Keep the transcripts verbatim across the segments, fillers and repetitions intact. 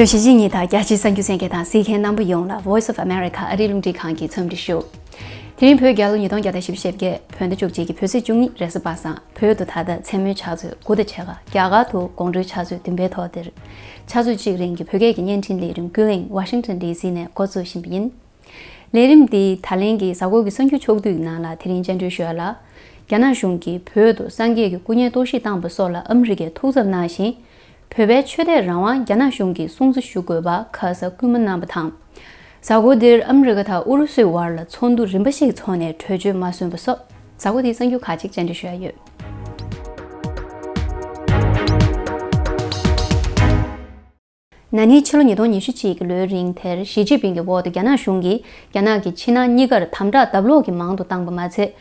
གཞིས་བྱེས་གཉིས་དང་རྒྱ་ཆེའི་གསར་འགྱུར་གསན་མཁན་དང་གཟིགས་མཁན་རྣམ་པ་ཡོངས་ལ་Voice of America ཨ་རིའི་རླུང་འཕྲིན་ཁང་གི་འཚམས་འདྲི་ཞུ། དེ་རིང་བོད་རྒྱལ་ལོ་ཉིས་སྟོང་བརྒྱ་དང་བཞི་བཅུ་ཞེ་བརྒྱད། བོད་ཟླ་བཅུ་གཅིག་གི་བོད་ཚེས་བཅུ་གཉིས་རེས་གཟའ་པ་སངས། བོད་དུ་ད་ལྟ་མཚན་མོའི་ཕྱག་ཚོད་དགུ་དང་ཕྱེད་ཀ། རྒྱ་གར་དུ་དགོང་དྲོའི་ཕྱག་ཚོད་བདུན་པའི་ཐོག་དེར། ཕྱག་ཚོད་གཅིག་རིང་གི་བོད་སྐད་ཀྱི་བརྙན་འཕྲིན་ལས་རིམ་ཀུན་གླེང་Washington D C ནས་འགོ་འཛུགས་བཞིན་པ་ཡིན། ལས་རིམ་འདི་ད་ལན་གྱི་གཟའ་འཁོར་གྱི་གསར་འགྱུར་ཕྱོགས་བསྡུས་ནང་ལ་དེ་རིང་སྤྱན་འདྲེན་ཞུ་ཡ་ལ། རྒྱ་ནག་གཞུང་གིས་བོད་དུ་སངས་རྒྱས་ཀྱི་སྐུ་བརྙན་གཏོར་བཤིག་བཏང་པ་སོགས་ལ་ཨ་མི་རི་ཀས་ཐུགས་འཚབ་གནང་ཞིང་། བོད་པའི་ཆོས་དད་རང་དབང་རྒྱ་ནག་གཞུང་གིས་སྲུང་བརྩི་ཞུ་དགོས་པ་ཁ་གསལ་སྐུལ་མ་གནང་བ་དང་། གཟའ་འཁོར་འདིར་ཨ་མི་རི་ཀ་དང་ཨུ་རུ་སུའི་བར་ལ་ཚོགས་འདུ་རིམ་པ་ཞིག་འཚོགས་ནས་གྲོས་ཆོད་མ་སོན་པ་སོགས། གཟའ་འཁོར་འདིའི་གསར་འགྱུར་ཁག་ཅིག་སྤྱན་འདྲེན་ཞུ་ཡ་ཡོད། ན་ནིང་ཕྱི་ལོ་ཉིས་སྟོང་ཉི་ཤུ་གཅིག་གི་ལོའི་རིང་དེར་ཞི་ཅིན་ཕིང་གི་འོག་ཏུ་རྒྱ་ནག་གཞུང་གིས་རྒྱ་ནག་གི་ཕྱི་ནང་གཉིས་ཀར་དམ་དྲག་ལྡབ་ལོག་གི་མང་དུ་བཏང་པ་མ་ཚད།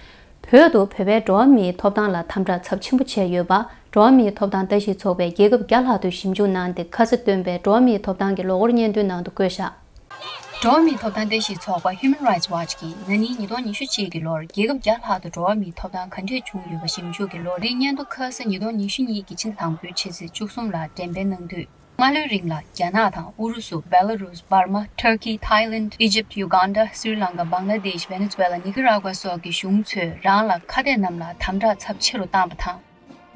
བོད་དུ་བོད་པའི་འགྲོ་བ་མིའི་ཐོབ་ཐང་ལ་དམ་དྲག་ཚབས་ཆེན་པོ་བྱས་ཡོད་པ། འགྲོ་བ་མིའི་ཐོབ་ཐང་ལྟ་ཞིབ་ཚོགས་པས་རྒྱལ་ཁབ་བརྒྱ་ལྷག་ཏུ་ཞིབ་འཇུག་གནང་སྟེ། ཁ་གསལ་བཏོན་པའི་འགྲོ་བ་མིའི་ཐོབ་ཐང་གི་ལོ་འཁོར་སྙན་ཐོའི་ནང་དུ་བཀོད་བཞག་འགྲོ་བ་མིའི་ཐོབ་ཐང་ལྟ་ཞིབ་ཚོགས་པ་Human Rights Watch གིས་ན་ནིང་ཉིས་སྟོང་ཉི་ཤུ་གཅིག་གི་ལོར་རྒྱལ་ཁབ་བརྒྱ་ལྷག་ཏུ་འགྲོ་བ་མིའི་ཐོབ་ཐང་ག་འདྲས་བྱུང་ཡོད་པ་ཞིབ་འཇུག་གི་ལོ་རེའི་སྙན་ཐོ་ཁ་ས་ཉིས་སྟོང་ཉི་ཤུ་གཉིས་ཀྱི་ཕྱི་ཟླ་དང་པོའི་ཕྱི་ཚེས་བཅུ་གསུམ་ལ་འགྲེམས་སྤེལ་གནང་དུས། སྔ་ལོའི་རིང་ལ་རྒྱ་ནག་དང་ཨུ་རུ་སུ། བེ་ལ་རུས། འབར་མ། ཊར་ཀི། ཐའི་ལེན། ཨི་ཇིབ། ཡུ་གན་ཌ། སྲི་ལང་ཀ། བང་ལ་དེཤ། ཝེ་ནེ་ཛུ་ཝེ་ལ། ནི་ཀ་ར་གུ་ཝ་སོགས་ཀྱི་གཞུང་ཚོས་རང་ལ་ཁ་གཏད་རྣམས་ལ་དམ་དྲག་ཚབས་ཆེ་རུ་བཏང་པ་དང་།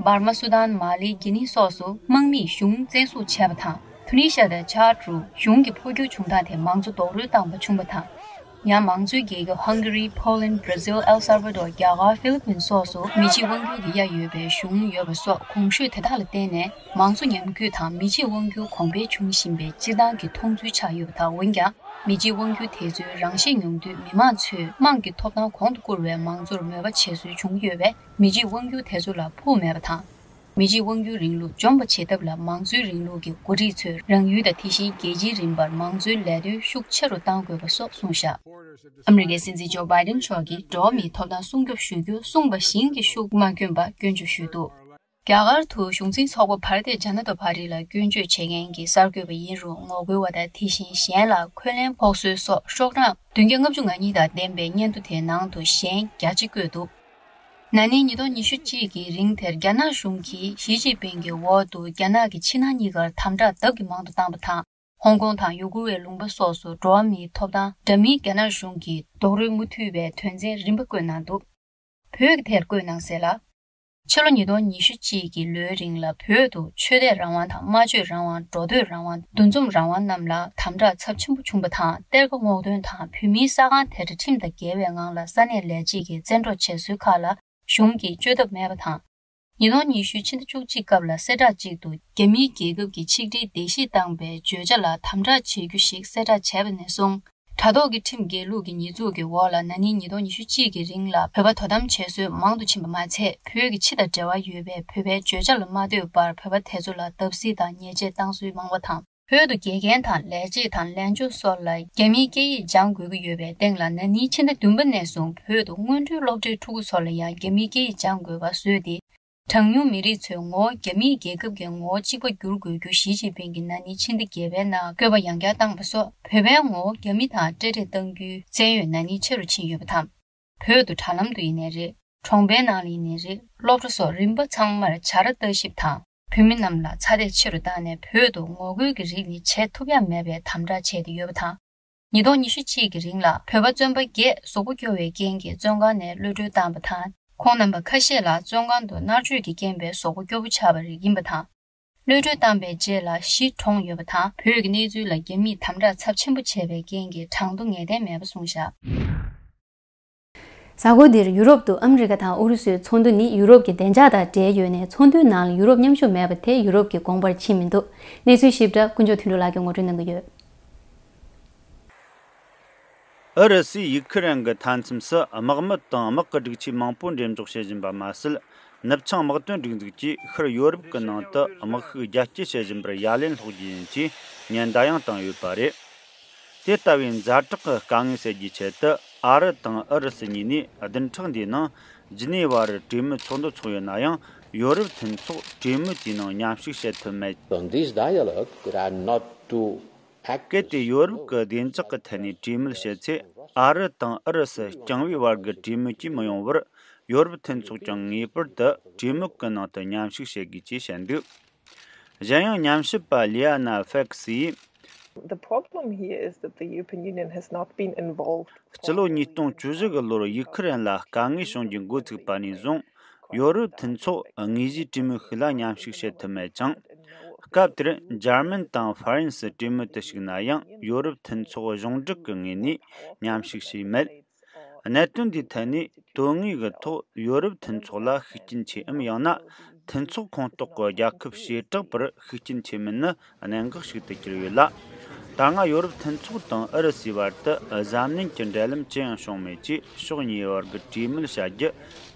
འབར་མ། སུ་དཱན། མ་ལི། གྷི་ནི་སོགས་སུ་དམག་མིས་གཞུང་བཙན་བཟུང་བྱས་པ་དང་། ཐུ་ནི་ཤ་དང་ཆཱཌ་རུ་གཞུང་གི་འཕོ་འགྱུར་བྱུང་སྟངས་དེ་མང་གཙོ་རྡོག་རོལ་བཏང་པ་བྱུང་བ་དང་། ཡང་མང་གཙོའི་རྒྱལ་ཁབ་ཧང་ག་རི། ཕོ་ལན། བྷར་ཛིལ། ཨེལ་སལ་བྷ་དོར། རྒྱ་གར། ཧྥི་ལི་པིན་སོགས་སུ་མི་གཅིག་དབང་སྒྱུར་གྱི་ཡ་ཡོད་པའི་གཞུང་ཡོད་པ་སོགས་གོང་ཞུས་དེ་དག་ལ་བརྟེན་ནས། མང་གཙོ་ཉམས་རྒུད་དང་མི་གཅིག་དབང་སྒྱུར་གོང་འཕེལ་འབྱུང་བཞིན་པའི་སྤྱིར་བཏང་གི་མཐོང་ཚུལ་ཆགས་ཡོད་པ་དང་། འོན་ཀྱང་། མི་གཅིག་དབང་སྒྱུར་དེ་ཚོའི་རང་ཤེད་ཉུང་དུས། མི་མང་ཚོས་དམངས་ཀྱི་ཐོབ་ཐང་གོང་དུ་བཀུར་བའི་མང་གཙོར་མོས་པ་བྱེད་སྲོལ་བྱུང་ཡོད་པས། མི་གཅིག་དབང་སྒྱུར་དེ་ཚོ་ལ་ཕུགས་མེད་པ་དང་། མི་གཅིག་དབང་སྒྱུར་རིང་ལུགས་འཇོམས་པ་བྱེད་ཐབས་ལ་མང་གཙོའི་རིང་ལུགས་ཀྱི་འགོ་ཁྲིད་ཚོས་རང་ཡུལ་དང་དེ་བཞིན་རྒྱལ་སྤྱིའི་རིམ་པར་མང་གཙོའི་ལས་དོན་ཤུགས་ཆེ་རུ་གཏང་དགོས་པ་སོགས་གསུངས་བཞག་ཨ་མི་རི་ཀའི་སྲིད་འཛིན་ཇོ་བྷའི་ཌེན་མཆོག་གིས་འགྲོ་བ་མིའི་ཐོབ་ཐང་སྲུང་སྐྱོབ་ཞུ་རྒྱུ་གསུངས་པ་བཞིན་གྱི་ཤུགས་མ་བསྐྱོན་པར་སྐྱོན་བརྗོད་ཞུས་འདུག་རྒྱ་གར་དུ་གཞུང་འཛིན་ཚོགས་པ་བྷ་ར་ཏི་ཇ་ན་ཏ་པར་ཏི་ལ་སྐྱོན་བརྗོད་བྱེད་མཁན་གྱི་གསར་འགོད་པ་ཡིན་རུང་ངོ་རྒོལ་བ་དང་དེ་བཞིན་གཞན་ལ་འཁོན་ལན་ཕོག་སྲོལ་སོགས་ཤོག་གྲངས་བདུན་བརྒྱ་ལྔ་བཅུ་ང་གཉིས་དང་ལྡན་པའི་སྙན་ཐོ་དེའི་ནང་དུ་གཞན་བརྒྱ་གཅིག་བཀོད་འདུག་ན་ནིང་ཉིས་སྟོང་ཉི་ཤུ་གཅིག་གི་རིང་དེར་རྒྱ་ནག་གཞུང་གིས་ཞི་ཅིན་ཕིང་གི་འོག་ཏུ་རྒྱ་ནག་གི་ཕྱི་ནང་གཉིས་ཀར་དམ་དྲག་ལྡབ་ཀྱིས་མང་དུ་བཏང་པ་དང་། ཧོང་ཀོང་དང་ཡུ་གུར་བའི་ལུང་པ་སོགས་སུ་འགྲོ་བ་མིའི་ཐོབ་ཐང་འདྲ་མིན་རྒྱ་ནག་གཞུང་གིས་རྡོག་རོལ་མུ་མཐུད་པའི་དོན་ཚན་རིམ་པ་བཀོད་གནང་འདུག་བོད་ཀྱི་དེར་བཀོད་གནང་གསལ་ལ། ཕྱི་ལོ་ཉིས་སྟོང་ཉི་ཤུ་གཅིག་གི་ལོའི་རིང་ལ་བོད་དུ་ཆོས་དད་རང་དབང་དང་སྨྲ་བརྗོད་རང་དབང་། འགྲོ་སྡོད་རང་དབང་། འདུ་འཛོམས་རང་དབང་རྣམས་ལ་དམ་དྲག་ཚབས་ཆེན་པོ་བྱུང་བ་དང་། གཏེར་ཁ་སྔོག་འདོན་དང་བོད་མིའི་ས་ཁང་དེ་འདྲ་ཁྲིམས་དང་འགལ་བའི་ངང་ལ་ས་གནས་ལས་བྱེད་ཀྱིས་བཙན་འཕྲོག་བྱས་སྲོལ་ཁག་ལ་གཞུང་གིས་བཅོས་ཐབས་མེད་པ་དང་། ཉིས་སྟོང་ཉི་ཤུ་ཕྱི་ཟླ་བཅུ་གཅིག་སྐབས་ལ་གསལ་བསྒྲགས་གཅིག་ཏུ་རྒྱ་མིའི་རྒྱལ་ཁབ་ཀྱི་ཆིག་སྒྲིལ་བརྡལ་བཤིག་བཏང་པའི་བརྗོད་བྱ་ལ་དམ་དྲག་བྱེད་རྒྱུ་ཞིག་གསལ་བསྒྲགས་བྱས་པ་ནས་བཟུང་། དྲ་ཐོག་གི་ཁྲིམས་འགལ་ལུགས་ཀྱི་ཉེས་འཛུགས་ཀྱི་འོག་ལ་ན་ནིང་ཉིས་སྟོང་ཉི་ཤུ་གཅིག་གི་རིང་ལ་བོད་པ་དོ་དམ་བྱེད་སྲོལ་མང་དུ་ཕྱིན་པ་མ་ཚད། བོད་ཀྱི་ཕྱི་དང་འབྲེལ་བ་ཡོད་པའི་བོད་པའི་བརྗོད་བྱ་ལ་མ་ལྟོས་པར་བོད་པ་དེ་ཚོ་ལ་བརྡབ་གསིག་དང་ཉེས་ཆད་བཏང་སྲོལ་མང་བ་དང་། བོད་དུ་དགེ་རྒན་དང་ལས་བྱེད་དང་ལས་བྱེད་སོགས་ལ་རྒྱ་མིའི་སྐད་ཡིག་སྦྱང་དགོས་ཀྱི་ཡོད་པའི་སྟེང་ལ་ན་ནིང་ཕྱི་ཟླ་བདུན་པ་ནས་བཟུང་བོད་དུ་སྔོན་འགྲོའི་སློབ་གྲྭའི་ཕྲུ་གུ་ཚོ་ལ་ཡང་རྒྱ་མིའི་སྐད་ཡིག་སྦྱང་དགོས་པ་བཟོས་ཏེ། གྲངས་ཉུང་མི་རིགས་ཚོའི་ངོ་བོ་རྒྱ་མིའི་རྒྱལ་ཁབ་ཀྱི་ངོ་བོ་གཅིག་པ་བསྒྱུར་དགོས་རྒྱུ་ཞི་ཅིན་ཕིང་གིས་ན་ནིང་ཕྱི་ཟླ་བརྒྱད་པའི་ནང་བཀོད་པ་ཡང་བསྐྱར་བཏང་པ་སོགས། བོད་པའི་ངོ་བོ་རྒྱ་མི་དང་འབྲེལ་འདྲིས་གཏང་རྒྱུའི་བཙན་གཡོལ་ན་ནིང་ཆེ་རུ་ཕྱིན་ཡོད་པ་དང་། བོད་དུ་དྲ་ལམ་དུ་ཡིན་ནའི་རེད། གྲོང་པའི་ནང་ལ་ཡིན་ནའི་རེད། སློབ་གྲྭ་སོགས་རིམ་པ་ཚང་མར་བྱ་ར་ལྟ་ཞིབ་དང་། བོད་མི་རྣམས་ལ་ཚ་འདེད་ཆེ་རུ་བཏང་ནས། བོད་དུ་ངོ་རྒོལ་གྱི་རིགས་ནི་བྱེད་ཐུབ་ཡ་མེད་པའི་དམ་དྲག་བྱས་ཏེ་ཡོད་པ་དང་། ཉིས་སྟོང་ཉི་ཤུ་གཅིག་གི་རིང་ལ་བོད་པ་བཙོན་པ་བརྒྱད་གཟུགས་པོ་སྐྱོ་བའི་རྐྱེན་གྱིས་བཙོན་ཁང་ནས་གློད་གྲོལ་བཏང་པ་དང་། ཁོང་རྣམ་པ་ཁ་ཤས་ལ་བཙོན་ཁང་དུ་མནར་གཅོད་ཀྱི་རྐྱེན་པས་གཟུགས་པོ་སྐྱོ་པོ་ཆགས་པ་རིགས་ཡིན་པ་དང་། གློད་གྲོལ་བཏང་པའི་རྗེས་ལ་གཞིས་གྲོངས་ཡོད་པ་དང་། བོད་ཀྱི་གནས་ཚུལ་ལ་རྒྱ་མིས་དམ་དྲག་ཚབས་ཆེན་པོ་བྱས་པའི་རྐྱེན་གྱིས་གྲངས་ཐོ་ངེས་གཏན་མེད་པ་གསུངས་བཞག་གཟའ་འཁོར་འདིར་ཡུ་རོབ་ཏུ་ཨ་མི་རི་ཀ་དང་ཨུ་རུ་སུའི་ཚོགས་འདུ་ནི་ཡུ་རོབ་ཀྱི་བདེ་འཇགས་དང་འབྲེལ་ཡོད་ནས། ཚོགས་འདུའི་ནང་ལ་ཡུ་རོབ་མཉམ་ཞུགས་མེད་པ་དེ་ཡུ་རོབ་ཀྱི་དགོངས་པར་ཕྱིན་མི་འདུག་གནས་ཚུལ་ཞིབ་ཕྲ་དཀོན་མཆོག་དོན་གྲུབ་ལགས་ཀྱིས་ངོ་སྤྲོད་གནང་གི་ཡོད། ཨུ་རུ་སུས་ཡུ་ཁུ་རེན་གྱི་མཐའ་མཚམས་སུ་དམག་མི་དང་དམག་གི་སྒྲིག་ཆས་མང་པོ་འགྲེམས་འཇོག་བྱེད་བཞིན་པ་མ་ཟད། ནུབ་བྱང་དམག་དོན་སྒྲིག་འཛུགས་ཀྱིས་ཤར་ཡོ་རོབ་ཀྱི་ནང་དུ་དམག་ཤུགས་རྒྱ་སྐྱེད་བྱེད་བཞིན་པར་ཡ་ལན་སློག་རྒྱུ་ཡིན་ཅེས་ཉེན་བརྡ་ཡང་བཏང་ཡོད་པ་རེད། དེ་ལྟ་བུའི་ཛ་དྲག་གི་དཀའ་ངལ་སེལ་རྒྱུའི་ཆེད་དུ། ཨ་རི་དང་ཨུ་རུ་སུ་གཉིས་ནས་བདུན་ཕྲག་འདིའི་ནང་ཇི་ནི་ཝར་གྲོས་མོལ་ཚོགས་འདུ་འཚོགས་ཡོད་ན་ཡང་། ཡོ་རོབ་མཐུན་ཚོགས་གྲོས་མོལ་དེའི་ནང་མཉམ་ཞུགས་བྱེད་ཐུབ་མེད། On this dialogue, there are not two གལ་ཏེ་ཡོ་རོབ་ཀྱི་བདེ་འཇགས་ཀྱི་ཐད་ནས་གྲོས་མོལ་བྱེད་ཚེ། ཨ་རི་དང་ཨུ་རུ་སུ་རྐྱང་བའི་བར་གྱི་གྲོས་མོལ་གྱིས་མི་ཡོང་བར། ཡོ་རོབ་མཐུན་ཚོགས་ཀྱང་ངེས་པར་དུ་གྲོས་མོལ་གྱི་ནང་དུ་མཉམ་ཞུགས་བྱེད་དགོས་ཅེས་བཤད་འདུག་གཞན་ཡང་། ཉམས་ཞིབ་པ་ལི་ཨ་ན་ཧྥེག་སི་ཡིས། The problem here is that the European Union has not been involved. སྤྱི་ལོ་ཉིས་སྟོང་བཅུ་བཞི་གི་ལོར་ཡུ་ཁུ་རེན་ལ་དཀའ་ངལ་བྱུང་རྒྱུ་འགོ་ཚུགས་པ་ནས་བཟུང་། ཡོ་རོབ་མཐུན་ཚོགས་དངོས་གཞིའི་གྲོས་མོལ་ཞིག་ལ་མཉམ་ཞུགས་བྱེད་ཐུབ་མེད་ཅིང་། སྐབས་དེར་འཇར་མན་དང་ཧྥ་རན་སི་གྲོས་མོལ་དུ་ཞུགས་ན་ཡང་། ཡོ་རོབ་མཐུན་ཚོགས་གཞུང་འབྲེལ་གྱི་ངོས་ནས་མཉམ་ཞུགས་བྱས་མེད། གནད་དོན་འདིའི་ཐད་ནས་དོན་དངོས་ཀྱི་ཐོག་ཡོ་རོབ་མཐུན་ཚོགས་ལ་ཤུགས་རྐྱེན་ཆེའམ། ཡང་ན་མཐུན་ཚོགས་ཁོངས་གཏོགས་ཀྱི་རྒྱལ་ཁབ་བྱེ་བྲག་པར་ཤུགས་རྐྱེན་ཆེ་མིན་ནི་གནད་འགག་ཞིག་ཏུ་གྱུར་ཡོད་ལ། ད་སྔ་ཡོ་རོབ་མཐུན་ཚོགས་དང་ཨུ་རུ་སུའི་བར་དུ་གཟབ་ནན་གྱི་འབྲེལ་ལམ་ཅི་ཡང་བྱུང་མེད་ཅེས། ཕྱོགས་གཉིས་བར་གྱི་གྲོས་མོལ་བྱ་རྒྱུ་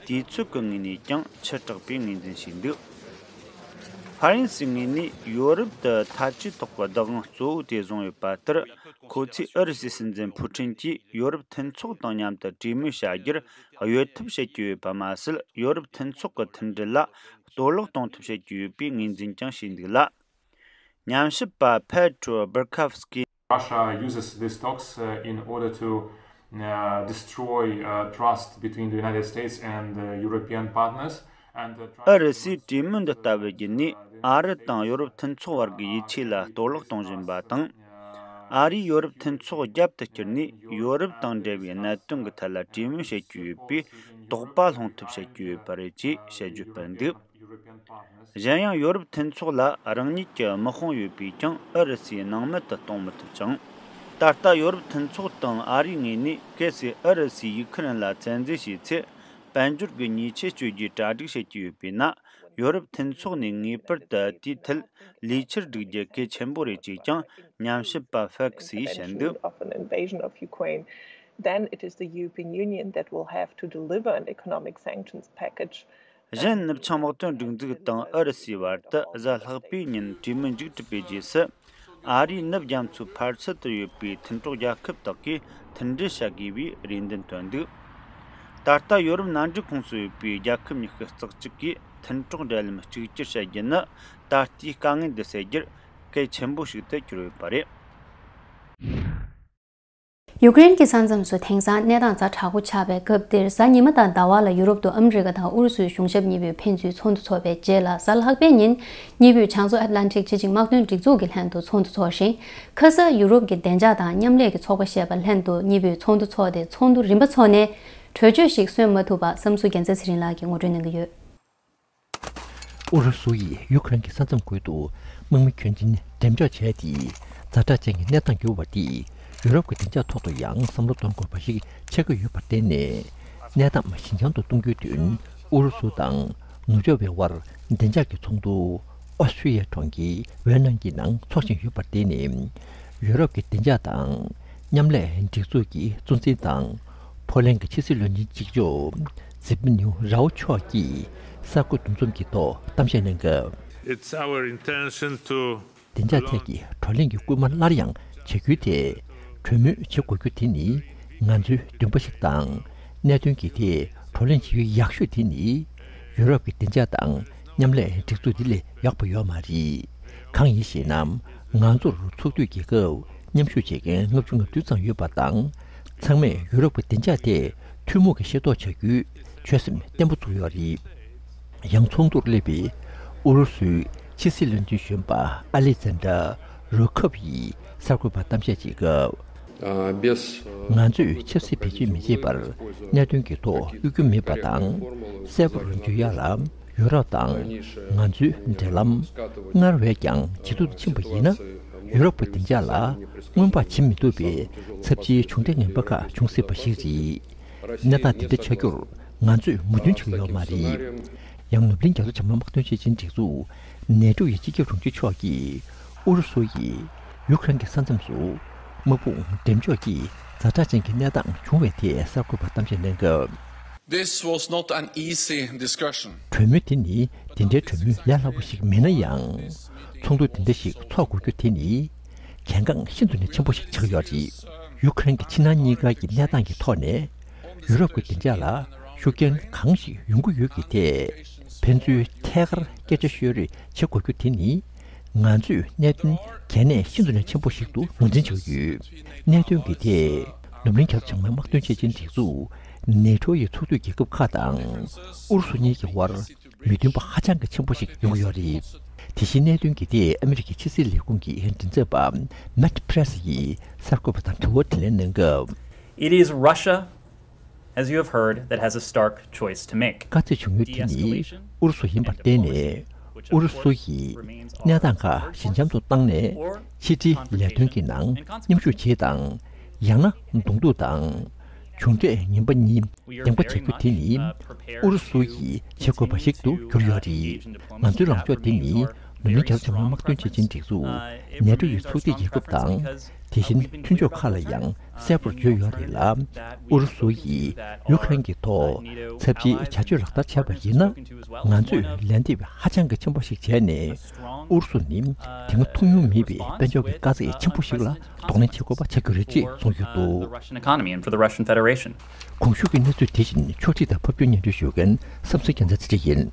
དུས་ཚོད་ཀྱི་ངོས་ནས་ཀྱང་ཕྱི་དྲགས་པའི་ངོས་འཛིན་བྱས་འདུག་ཧྥ་རན་སིའི་ངོས་ནས་ཡོ་རོབ་ཏུ་འཐབ་ཇུས་ཐོག་གི་བདག་དབང་གཙོ་བོ་དེ་བཟུང་ཡོད་པ་ལྟར། ཁོ་ཚོས་ཨུ་རུ་སུའི་སྲིད་འཛིན་ཕུའུ་ཁྲིན་གྱིས་ཡོ་རོབ་མཐུན་ཚོགས་དང་མཉམ་དུ་གྲོས་མོལ་བྱ་རྒྱུར་གཡོལ་ཐབས་བྱེད་ཀྱི་ཡོད་པ་མ་ཟད། ཡོ་རོབ་མཐུན་ཚོགས་ཀྱི་མཐུན་སྒྲིལ་ལ་གཏོར་བརླག་གཏོང་ཐབས་བྱེད་ཀྱི་ཡོད་པའི་ངོས་འཛིན་ཀྱང་བྱས་འདུག་ལ། ཉམས་ཞིབ་པ་Petro Berkowski Russia uses these talks, uh, in order to, uh, destroy, uh, trust between the United States and, uh, European partners. And, uh, try ཨུ་རུ་སུས་གྲོས་མོལ་འདི་ལྟ་བུ་བརྒྱུད་ནས་ཨ་རི་དང་ཡོ་རོབ་མཐུན་ཚོགས་བར་གྱི་ཡིད་ཆེས་ལ་གཏོར་བརླག་གཏོང་བཞིན་པ་དང་། ཨ་རིས་ཡོ་རོབ་མཐུན་ཚོགས་རྒྱབ་ཏུ་བསྐྱུར་ནས་ཡོ་རོབ་དང་འབྲེལ་བའི་གནད་དོན་གྱི་ཐད་ལ་གྲོས་མོལ་བྱེད་ཀྱི་ཡོད་པའི་དོགས་པ་སློང་ཐབས་བྱེད་ཀྱི་ཡོད་པ་རེད་ཅེས་དཔྱད་བརྗོད་སྤེལ་འདུག་གཞན་ཡང་ཡོ་རོབ་མཐུན་ཚོགས་ལ་རང་ཉིད་ཀྱི་དམག་དཔུང་ཡོད་པས་ཀྱང་ཨུ་རུ་སུས་སྣང་མེད་དུ་གཏོང་མི་ཐུབ་ཅིང་། ད་ལྟ་ཡོ་རོབ་མཐུན་ཚོགས་དང་ཨ་རིའི་ངོས་ནས་གལ་སྲིད་ཨུ་རུ་སུས་ཡུ་ཁུ་རེན་ལ་བཙན་འཛུལ་བྱས་ཚེ། དཔལ་འབྱོར་གྱི་ཉེས་ཆད་གཅོད་རྒྱུའི་གྲ་སྒྲིག་བྱེད་ཀྱི་ཡོད་པས་ན། ཡོ་རོབ་མཐུན་ཚོགས་ནས་ངེས་པར་དུ་དེའི་ཐད་ལས་འཆར་བསྒྲིག་རྒྱུ་གལ་ཆེན་པོ་རེད་ཅེས་ཀྱང་ཉམས་ཞིབ་པ་Fauci་ཡིས་བཤད་འདུག Of an invasion of Ukraine, then it is the European Union that will have to deliver an economic sanctions package. གཞན། ནུབ་བྱང་དམག་དོན་སྒྲིག་འཛུགས་དང་ཨུ་རུ་སུའི་བར་དུ་གཟའ་ལྷག་པའི་ཉིན་གྲོས་མོལ་མཇུག་གྲུབ་པའི་རྗེས་སུ། ཨ་རིས་ནུབ་རྒྱ་མཚོའི་ཕར་ཚུར་དུ་ཡོད་པའི་མཐུན་གྲོགས་རྒྱལ་ཁབ་དག་གིས་མཐུན་སྒྲིལ་བྱ་དགོས་པའི་རེ་འདུན་བཏོན་འདུག་ད་ལྟ་ཡོ་རོབ་མནའ་འབྲེལ་ཁོངས་སུ་ཡོད་པའི་རྒྱལ་ཁབ་ཉི་ཤུ་རྩ་གཅིག་གིས་མཐུན་གྲོགས་འབྲེལ་ལམ་གཅིག་གྱུར་བྱ་རྒྱུ་ནི་ད་ལྟའི་དཀའ་ངལ་འདི་སེལ་རྒྱུར་གལ་ཆེན་པོ་ཞིག་ཏུ་གྱུར་ཡོད་པ་རེད། ཡུཀ་རེན་གྱི་ས་མཚམས་སུ་དེང་སང་གནས་སྟངས་ཛ་དྲག་པོ་ཆགས་པའི་སྐབས་འདིར། གཟའ་ཉི་མ་དང་ཟླ་བ་ལ་ཡུ་རོབ་ཏུ་ཨ་མི་རི་ཀ་དང་ཨུ་རུ་སུའི་གཞུང་ཞབས་གཉིས་པོས་ཕན་ཚུན་ཚོགས་འདུ་འཚོགས་པའི་རྗེས་ལ། གཟའ་ལྷག་པའི་ཉིན་གཉིས་པོས་བྱང་མཚོ་ཨེཊ་ལན་ཊིག་ཆེད་བཅིངས་དམག་དོན་སྒྲིག་འཛུགས་ཀྱི་ལྷན་དུ་ཚོགས་འདུ་འཚོགས་ཤིང་། ཁ་ས་ཡུ་རོབ་ཀྱི་བདེ་འཇགས་དང་མཉམ་ལས་ཀྱི་ཚོགས་པ་ཞེས་པ་ལྷན་དུ་གཉིས་པོས་ཚོགས་འདུ་འཚོགས་ཏེ། ཚོགས་འདུ་རིམ་པ་འཚོགས་ནས་གྲོས་ཆོད་ཞིག་སོན་མ་ཐུབ་པ། བསམ་ཚུལ་རྒྱལ་མཚན་ཚེ་རིང་ལགས་ཀྱིས་ངོ་སྤྲོད་གནང་གི་ཡོད། ཨུ་རུ་སུ་ཡིས་ཡུ་ཁུ་རེན་གྱི་ས་མཚམས་ཁུལ་དུ་དམག་མི་ཁྱོན་ཅན་འགྲེམས་འཇོག་བྱས་ཏེ། ཛ་དྲག་ཅན་གྱི་གནས་སྟངས་གྱུར་བ་དེས་ཡུ་རོབ་ཀྱི་བདེ་འཇགས་ཐོག་ཏུ་ཡང་བསམ་བློ་གཏོང་དགོས་པ་ཞིག་ཆགས་ཀྱི་ཡོད་པར་བརྟེན་ནས། གནས་སྟངས་ཞི་འཇམ་དུ་གཏོང་རྒྱུའི་དོན། ཨུ་རུ་སུ་དང་ནུབ་ཕྱོགས་པའི་དབར་བདེ་འཇགས་ཀྱི་ཚོགས་འདུ་ཨོ་སི་ཀྲི་ཡའི་གྲོང་ཁྱེར་ཝེ་ནང་གི་ནང་འཚོགས་བཞིན་ཡོད་པར་བརྟེན་ནས། ཡུ་རོབ་ཀྱི་བདེ་འཇགས་དང་མཉམ་ལས་སྒྲིག་འཛུགས་ཀྱི་གཙོ་འཛིན་དང་། ཕོ་ལན་གྱི་ཕྱི་སྲིད་བློན་ཆེན་གཅིག་ལྕོགས་ཛི་པི་ནིའུ་རའོ་མཆོག་གིས་གསར་འགོད་འདུ་འཛོམས་ཀྱི་ཐོག་གཏམ་བཤད་གནང་སྐབས། It's our intention to བདེ་འཇགས་ཐད་ཀྱི་བགྲོ་གླེང་གི་སྐུལ་མ་སླར་ཡང་བྱ་རྒྱུའི་ཐད་གྲོས་མོལ་བྱེད་དགོས་རྒྱུ་དེ་ནི་ང་ཚོའི་འདུན་པ་ཞིག་དང་། གནད་དོན་གྱི་ཐད་བགྲོ་གླེང་བྱེད་ཡུལ་ཡག་ཤོས་དེ་ནི་ཡུ་རོབ་ཀྱི་བདེ་འཇགས་དང་མཉམ་ལས་སྒྲིག་འཛུགས་འདི་ལས་ཡག་པ་ཡོད་མ་རེད། གང་ཡིན་ཞེ་ན། ང་ཚོར་ཚོགས་འདུ་གྱི་སྐབས་མཉམ་ཞུགས་བྱེད་མཁན་ལྔ་བཅུ་ང་བདུན་ཙམ་ཡོད་པ་དང་། ཚང་མས་ཡུ་རོབ་ཀྱི་བདེ་འཇགས་ཐད་ཐུན་མོང་གི་ཤེས་རྟོགས་བྱ་རྒྱུའི་ཆོད་སེམས་བརྟན་པོ་བཙུགས་ཡོད་རེད། ཡང་ཚོགས་འདུར་སླེབས་པའི་ཨུ་རུ་སུའི་ཕྱི་སྲིད་བློན་ཆེན་གཞོན་པ་ཨ་ལེག་ཛན་དྲ་རུ་ཁབ་ཡིས་གསར་འགོད་པར་གཏམ་བཤད་བྱེད་སྐབས། ང་ཚོས་ཆབ་སྲིད་བེད་སྤྱོད་མི་བྱེད་པར་གནད་དོན་གྱི་ཐོག་དབྱུག་རྒྱུ་མེད་པ་དང་། གསལ་པོར་བརྗོད་ཡ་ལ། ཡུ་རོབ་དང་ང་ཚོའི་འབྲེལ་ལམ་སྔར་བས་ཀྱང་ཇེ་སྡུག་ཏུ་ཕྱིན་པ་ཡིན་ན། ཡུ་རོབ་ཀྱི་བདེ་འཇགས་ལ་སྔོན་དཔག་བྱེད་མི་ཐུབ་པའི་ཚབས་ཆེའི་གྱོང་གྲལ་ངན་པ་ཁག་འབྱུང་སྲིད་པ་ཞིག་རེད། གནས་སྟངས་དེ་འདྲ་ཆགས་རྒྱུར་ང་ཚོས་མོས་མཐུན་བྱེད་ཀྱི་ཡོད་མ་རེད། ཡང་ནུབ་གླིང་རྒྱ་མཚོ་བྱང་མའི་དམག་དོན་ཆེད་ཆེན་སྒྲིག་འཛུགས་ནེ་ཏོ་ཡི་སྤྱི་ཁྱབ་དྲུང་ཆེ་མཆོག་གིས་ཨུ་རུ་སུ་ཡིས་ཡུ་ཁུ་རེན་གྱི་ས་མཚམས་སུ་དམག་དཔུང་འགྲེམས་འཇོག་གིས་ཛ་དྲག་ཅན་གྱི་གནས་སྟངས་བྱུང་བའི་ཐད་གསར་འགོད་པར་གཏམ་བཤད་གནང་སྐབས། This was not an easy discussion. གྲོས་མོལ་དེ་ནི་དེ་འདྲའི་གྲོས་མོལ་ལས་སླ་པོ་ཞིག་མིན་ན་ཡང་། ཚོགས་འདུ་དེ་འདྲ་ཞིག་འཚོགས་དགོས་རྒྱུ་དེ་ནི་གལ་འགངས་ཤིན་ཏུ་ནས་ཆེན་པོ་ཞིག་ཆགས་ཡོད་རེད། ཡུ་ཁུ་རེན་གྱི་ཕྱི་ནང་གཉིས་ཀ་གི་གནས་སྟངས་ཀྱི་ཐོག་ནས་ཡུ་རོབ་ཀྱི་བདེ་འཇགས་ལ་ཤུགས་རྐྱེན་གང་ཞིག་ཡོང་གི་ཡོད་ཀྱི་ཐད་ཕན་ཚུན་ཐད་ཀར་སྐད་ཆ་ཤོད་རེས་བྱེད་དགོས་རྒྱུ་དེ་ནི། ང་ཚོས་གནད་དོན་གལ་གནད་ཤིན་ཏུ་ནས་ཆེན་པོ་ཞིག་ཏུ་ངོས་འཛིན་བྱེད་ཀྱི་ཡོད། གནད་དོན་གྱི་ཐད་ནུབ་གླིང་རྒྱ་མཚོ་བྱང་མའི་དམག་དོན་ཆེད་ཆེན་སྒྲིག་འཛུགས་ནེ་ཏོ་ཡི་ཚོགས་འདུའི་རྒྱལ་ཁབ་ཁག་དང་ཨུ་རུ་སུ་གཉིས་ཀྱི་དབར་མི་མཐུན་པ་ཧ་ཅང་གི་ཆེན་པོ་ཞིག་ཡོང་གི་ཡོད་རེད། དེ་བཞིན་གནད་དོན་འདི་ཐད་ཨ་མི་རི་ཀའི་ཕྱི་སྲིད་ལས་ཁུངས་ཀྱི་མགྲིན་ཚབ་པ་Matt Press་ཡིས་གསར་འགོད་པ་དང་དྲི་བ་དྲིས་ལན་གནང་སྐབས། It is Russia, as you have heard, that has a stark choice to make. དཀའ་ཚེགས་བྱུང་ཡུལ་དེ་ནི་ཨུ་རུ་སུ་ཡིན་པར་བརྟེན་ནས། ཨུ་རུ་སུ་ཡིས་གནས་སྟངས་ཁག་ཞི་འཇམ་དུ་བཏང་ནས། ཕྱི་འབྲེལ་ལས་དོན་གྱི་ནང་མཉམ་ཞུགས་བྱེད་དང་། ཡང་ན་གདོང་ཐུག་དང་། མཇུག་འབྲས་ངན་པ་གཉིས། འདེམས་ཀ་བྱེད་རྒྱུ་དེ་ནི་ཨུ་རུ་སུ་ཡིས་བྱེད་དགོས་པ་ཞིག་ཏུ་གྱུར་ཡོད་རེད། ང་ཚོའི་ལངས་ཕྱོགས་དེ་ནི་ནུབ་གླིང་རྒྱ་མཚོ་ཆེན་པོའི་དམག་དོན་ཆེད་ཆེན་སྒྲིག་འཛུགས་ནེ་ཊོ་ཡི་ཚོགས་སྡེ་རྒྱལ་ཁབ་དང་། དེ་བཞིན་མཐུན་ཕྱོགས་ཁག་ལ་ཡང་གསལ་པོར་བརྗོད་ཡོད་རེད་ལ། ཨུ་རུ་སུ་ཡིས་ཡུ་ཁ་རེན་གྱི་ཐོག་ཚབས་ཆེའི་བྱ་སྤྱོད་ལག་བསྟར་བྱས་པ་ཡིན་ན། ང་ཚོས་ལན་འདེབས་ཧ་ཅང་གི་ཆེན་པོ་ཞིག་བྱས་ནས། ཨུ་རུ་སུ་ནི་དེ་སྔ་མཐོང་མྱོང་མེད་པའི་དཔལ་འབྱོར་གྱི་དཀའ་ཚེགས་ཆེན་པོ་ཞིག་ལ་གདོང་ལེན་བྱེད་དགོས་པ་ཆགས་ཀྱི་རེད་ཅེས་གསུངས་ཡོད་འདུག། Russian economy and for the Russian Federation. གོང་ཞུས་ཀྱི་གནས་ཚུལ་དེ་བཞིན་ཕྱོགས་སྒྲིག་དང་ཕབ་སྒྱུར་སྙན་སྒྲོན་ཞུ་མཁན་བསམ་གཟིགས་རྒྱལ་མཚན་ཚེ་རིང་ཡིན།